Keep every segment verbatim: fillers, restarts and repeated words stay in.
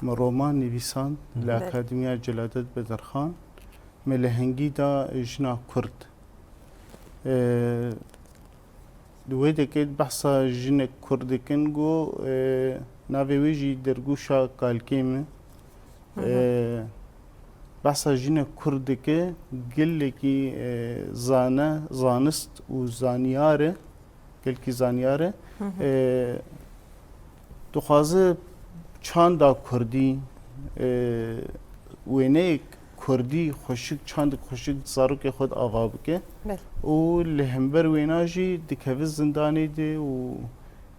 Me roman nivîsand li Belê. Akademiya Celadet Bedirxan. Me lehengî da jina Kurd. E, Di wê dekê behsa jinek Kurd dikin ku, e, navê wê jî Dergûşa Kalkê min. E, behsa jinek Kurd dike, gelekî, e, zane, zanist û zanyar e, gelekî zanyar e. E, dixwaze çanda Kurdî, e, wêneyek Kurdî xweşik, çandek xweşik zarokê xwe de ava bike. Belê. Û li hember wêna jî dikeve zindanê de û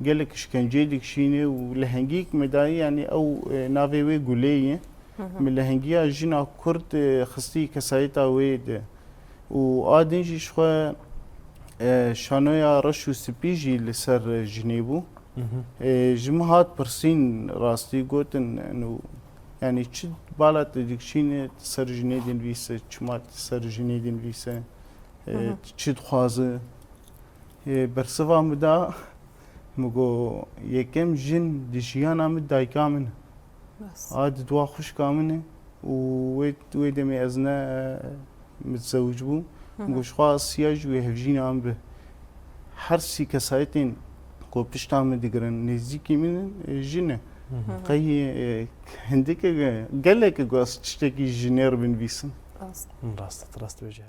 gelek şkenceyê dikişîne û lehengiyek me dayî, yanî ew, e, navê wê Gulê ye. Min lehengiya jina Kurd, e, xistî kesayeta wê de. Û a din jî ji xwe, e, şanoya reş û spî jî li ser jinê bû. E, ji min hat pirsîn rastî gotin, eno, yanî çi bala te dikişîne, tu ser jinê dinivîse, çima tu ser jinê dinivîse, e, tu çi dixwaze? E, bersiva min da, min got, yekem jin di jiyana min dayika min e. Rast. A di dua xwişka min e û wê, wê demê ez ne, e, mitzewic bûm. Min got, ji xwe siya jî wê hevjîna min bi. Her sî kesayetên ku pişta min digirin, nêzîkî min in, e, jin e. Qey, e, hindike, gelek e ku ez tiştekî jinê re binivîsim. Rast. Rast, rast dibêje.